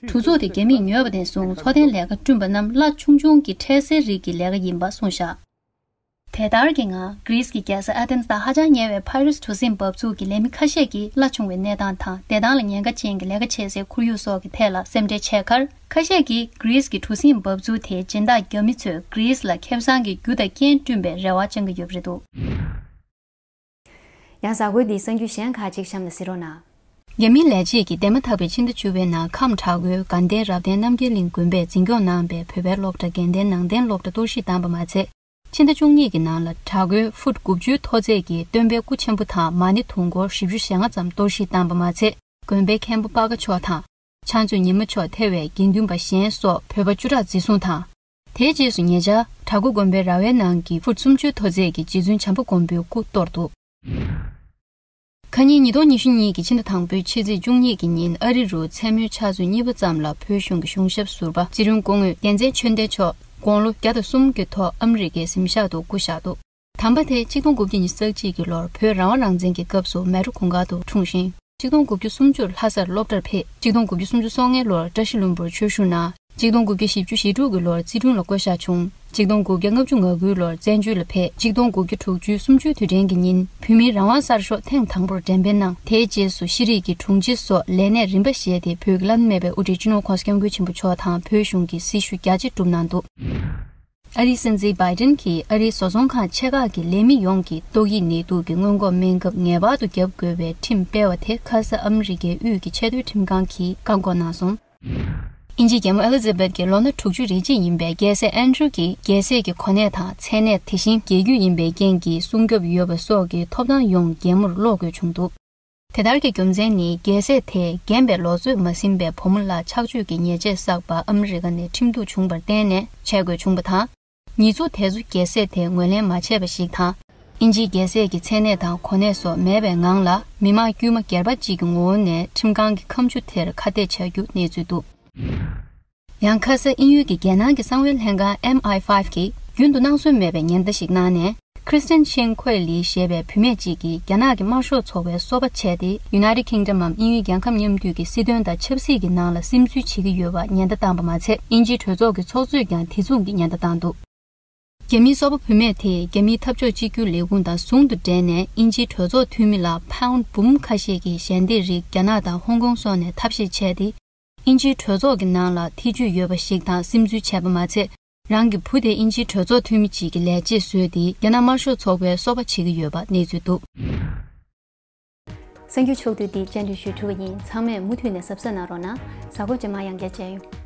གྲུ་ཚུགས་དེ་རྒྱ་མིས་ཉོས་པ་ནས་བཟུང་འཚོ་རྟེན་ལས་ཀ་བསྐྲུན་པ་རྣམས་གླ་ཆུང་ཆུང་གི་འཕྲལ་སེལ་རིགས་ཀྱི་ལས་ཀ་ཡིན་པ་གསུངས་བཞག། དེ་ལྟར་གྱི་ངང་གྷི་རིས་ཀྱི་རྒྱལ་ས་ཨ་ཐེན་དང་ཧ་ཅང་ཉེ་བའི་ཕ་རི་སི་གྲུ་གཟིངས་འབབ་ཚུགས་ཀྱི་ལས་མི་ཁ་ཤས་ཀྱིས་གླ་ཆུང་བའི་གནས་སྟངས་དང་བདེ་ཐང་ལ་ཉེན་ཁ་ཅན་གྱི་ལས་ཀ་བྱེད་སའི་ཁོར་ཡུག་སོགས་ཀྱི་ཐད་ལ་སེམས་ཁྲལ་བྱས་ཁར། ཁ་ཤས་ཀྱིས་གྷི་རིས་ཀྱི་གྲུ་གཟིངས་འབབ་ཚུགས་དེ་སྦྱིན་བདག་རྒྱ་མི་ཚོས་གྷི་རིས་ལ་ཁེ་བཟང་གི་རྒྱུ་དང་རྐྱེན་བསྐྲུན་པའི་རེ་བ་བཅང་གི་ཡོད་པ་རེད་འདུག། ཡང་གཟའ་འཁོར་འདིའི་གསར་འགྱུར་གཞན་ཁག་ཅིག་གཤམ་ལ་གཟིགས་རོགས་གནང་། རྒྱ་མིའི་ལས་བྱེད་ཀྱིས་འདས་མ་ཐག་པའི་ཕྱི་ཟླ་བཅུ་པའི་ནང་ཁམས་བྲག་མགོའི་དགའ་ལྡན་རབ་བརྟན་རྣམ་རྒྱལ་གླིང་དགོན་པས་འཛིན་སྐྱོང་གནང་པའི་བོད་པའི་སློབ་གྲྭ་དགེ་ལྡན་ནང་བསྟན་སློབ་གྲྭ་གཏོར་བཤིག་བཏང་པ་མ་ཚད། ཕྱི་ཟླ་བཅུ་གཉིས་ཀྱི་ནང་ལ་བྲག་མགོའི་ཧྥུཊ་དགུ་བཅུའི་མཐོ་ཚད་ཀྱི་སྟོན་པའི་སྐུ་ཆེན་པོ་དང་མ་ཎི་དུང་སྒོར་བཞི་བཅུ་ཞེ་ལྔ་ཙམ་གཏོར་བཤིག་བཏང་པ་མ་ཚད། དགོན་པའི་མཁན་པོ་སྤ་ག་མཆོག་དང་། ཕྱག་མཛོད་ཉི་མ་མཆོག་ཐེ་བའི་དགེ་འདུན་པ་གཞན་སོགས་བོད་པ་བཅུ་ཕྲག་འཛིན་བཟུང་དང་། དེའི་རྗེས་སུ་ཉེ་ཆར་བྲག་མགོ་དགོན་པའི་ར་བའི་ནང་གི་ཧྥུཊ་སུམ་ཅུའི་མཐོ་ཚད་ཀྱི་རྗེ་བཙུན་བྱམས་པ་མགོན་པོའི་སྐུ་གཏོར་འདུག། ཁ་ཉིན་ཉིས་སྟོང་ཉི་ཤུ་གཉིས་ཀྱི་ཕྱི་ཟླ་དང་པོའི་ཕྱི་ཚེས་བཅུ་གཉིས་ཀྱི་ཉིན་ཨ་རི་རུ་མཚན་མོའི་ཕྱག་ཚོད་གཉིས་པ་ཙམ་ལ་བོད་གཞུང་གི་གཞུང་ཞབས་ཟུར་པ་ཚེ་རིང་སྐུ་ངོས་རྒྱལ་མཚན་ཆོས་ལྡན་མཆོག་དགུང་ལོ་བརྒྱ་དང་གསུམ་གྱི་ཐོག་ཨ་མི་རི་ཀའི་གཟིམ་ཤག་ཏུ་སྐུ་བཞག་འདུག། དམ་པ་དེ་ཆིག་སྟོང་དགུ་བརྒྱ་ཉི་ཤུ་རྩ་གཅིག་གི་ལོར་བོད་རང་དབང་རང་བཙན་གྱི་སྐབས་སུ་མལ་གྲོ་གུང་དཀར་དུ་འཁྲུངས་ཤིང་། ཆིག་སྟོང་དགུ་བརྒྱ་སུམ་ཅུ་ལྷ་སར་སློབ་གྲྭར་ཕེབས། ཆིག་སྟོང་དགུ་བརྒྱ་སུམ་ཅུ་སོ་ལྔའི་ལོར་བཀྲ་ཤིས་ལྷུན་པོར་ཆོས་ཞུགས་གནང་། ཆིག་སྟོང་དགུ་བརྒྱ་བཞི་བཅུ་ཞེ་དྲུག་གི་ལོར་ཙི་ཀྲུང་ལ་བསྐོ་བཞག་བྱུང་། ཆིག་སྟོང་དགུ་བརྒྱ་ལྔ་བཅུ་ང་དགུའི་ལོར་བཙན་བྱོལ་ལ་ཕེབས། ཆིག་སྟོང་དགུ་བརྒྱ་དྲུག་ཅུའི་གསུམ་བཅུའི་དུས་དྲན་གྱི་ཉིན་བོད་མིའི་རང་དབང་གསར་ཤོག་ཐེངས་དང་པོར་འགྲེམས་སྤེལ་གནང་། དེའི་རྗེས་སུ་ཤེས་རིག་གི་དྲུང་ཆེ་སོགས་ལས་གནས་རིམ་པ་བཞེས་ཏེ་བོད་ཀྱི་བླ་ན་མེད་པའི་དབུ་ཁྲིད་སྤྱི་ནོར་༸གོང་ས་༸སྐྱབས་མགོན་ཆེན་པོ་མཆོག་དང་བོད་གཞུང་གི་སྲི་ཞུ་རྒྱ་ཆེ་བསྒྲུབས་གནང་འདུག། ཨ་རིའི་སྲིད་འཛིན་བྷའི་ཏིན་གྱིས་ཨ་རིའི་བཟོ་ཚོང་ཁང་ཆེ་ཁག་གི་ལས་མི་ཡོངས་ཀྱིས་ཏོག་དབྱིབས་ནད་དུག་གི་སྔོན་འགོག་སྨན་ཁབ་ངེས་པར་དུ་བརྒྱབ་དགོས་པའི་ཁྲིམས་སྤེལ་བ་དེ་ཁ་ས་ཨ་མི་རི་ཀའི་དབུས་ཀྱི་ཆེས་མཐོའི་ཁྲིམས་ཁང་གིས་བཀག་འགོག་གནང་སོང་། དབྱིན་ཇིའི་རྒྱལ་མོ་ཨེ་ལི་ཛ་བེད་ཀྱི་ལོ་ན་དྲུག་ཅུ་རེ་གཅིག་ཡིན་པའི་རྒྱལ་སྲས་ཨན་ཌྲུ་གྱིས་རྒྱལ་སྲས་ཀྱི་གོ་གནས་དང་མཚན་གནས་དེ་བཞིན་རྒྱལ་རྒྱུད་ཡིན་པའི་རྐྱེན་གྱིས་སྲུང་སྐྱོབ་ཡོད་པ་སོགས་ཀྱི་ཐོབ་ཐང་ཡོངས་རྒྱལ་མོར་སློག་དགོས་བྱུང་འདུག། དེ་ལྟར་གྱི་རྒྱུ་མཚན་ནི་རྒྱལ་སྲས་དེས་རྒན་པའི་ལོ་ཚོད་མ་ཟིན་པའི་བུ་མོ་ལ་ཆགས་སྤྱོད་ཀྱི་ཉེས་ཆད་བསགས་པ་ཨ་མི་རི་ཀ་ནས་ཁྲིམས་གཏུག་བྱུང་བར་བརྟེན་ནས་བྱས་དགོས་བྱུང་བ་དང་། ཉེས་འཛུགས་དེ་ཚོ་རྒྱལ་སྲས་དེས་ངོས་ལེན་མ་བྱས་པ་ཞིག་དང་། དབྱིན་ཇིའི་རྒྱལ་སྲས་ཀྱི་མཚན་གནས་དང་གོ་གནས་སོགས་མེད་པའི་ངང་ལ་མི་དམངས་དཀྱུས་མ་སྒེར་པ་གཅིག་གི་ངོ་བོ་ནས་ཁྲིམས་ཁང་གི་ཁ་མཆུ་དེར་ཁ་གཏད་བྱ་རྒྱུ་གནས་ཚུལ་འདུག། ཡང་ཁ་ས་དབྱིན་ཡུལ་གྱི་རྒྱལ་ནང་གི་གསང་བའི་ལྷན་ཁང་M I five གིས་རྒྱུན་དུ་སྣང་ཟོན་མེད་པའི་ཉེན་བརྡ་ཞིག་གནང་ནས། Christian Ching Kuei Li ཞེས་པའི་བུད་མེད་ཅིག་གིས་རྒྱ་ནག་གི་དམར་ཤོག་ཚོགས་པའི་སོ་པ་བྱས་ཏེ། United Kingdom འམ་དབྱིན་ཡུལ་རྒྱལ་ཁབ་མཉམ་འདུས་ཀྱི་སྲིད་དོན་དང་ཆབ་སྲིད་ཀྱི་ནང་ལ་སིམ་འཛུལ་བྱེད་ཀྱི་ཡོད་པ་ཉེན་བརྡ་བཏང་པ་མ་ཚད། དབྱིན་ཇིའི་གྲོས་ཚོགས་ཀྱི་ཚོགས་གཙོས་ཀྱང་དེ་མཚུངས་ཀྱི་ཉེན་བརྡ་བཏང་འདུག། རྒྱ་མིའི་སོ་པ་བུད་མེད་དེས་རྒྱ་མིའི་འཐབ་ཕྱོགས་གཅིག་གྱུར་ལས་ཁུངས་དང་ཟུང་དུ་འབྲེལ་ནས། དབྱིན་ཇིའི་གྲོས་ཚོགས་འཐུས་མི་ལ་པའུན་འབུམ་ཁ་ཤས་ཀྱི་ཞལ་འདེབས་རིགས་རྒྱ་ནག་དང་ཧོང་ཀོང་སོགས་ནས་ཐབས་ཤེས་བྱས་ཏེ། དབྱིན་ཇིའི་གྲོས་ཚོགས་ཀྱི་ནང་ལ་ཐེ་ཇུས་ཡོད་པ་ཞིག་དང་སིམ་འཛུལ་བྱས་པ་མ་ཚད། རང་གི་བུ་དེ་དབྱིན་ཇིའི་གྲོས་ཚོགས་འཐུས་མི་གཅིག་གི་ལས་བྱེད་བཟོས་ཏེ། རྒྱ་ནག་དམར་ཤོག་ཚོགས་པའི་སོ་པ་བྱེད་ཀྱི་ཡོད་པ་གནས་ཚུལ་འདུག། གསར་འགྱུར་ཕྱོགས་བསྡུས་འདི་སྙན་སྒྲོན་ཞུས་གྲུབ་པ་ཡིན། ཚང་མས་མུ་མཐུད་ནས་གཟབ་གཟབ་གནང་རོགས་གནང་། གཟའ་འཁོར་རྗེས་མ་ཡང་བསྐྱར་མཇལ་ཡོང་།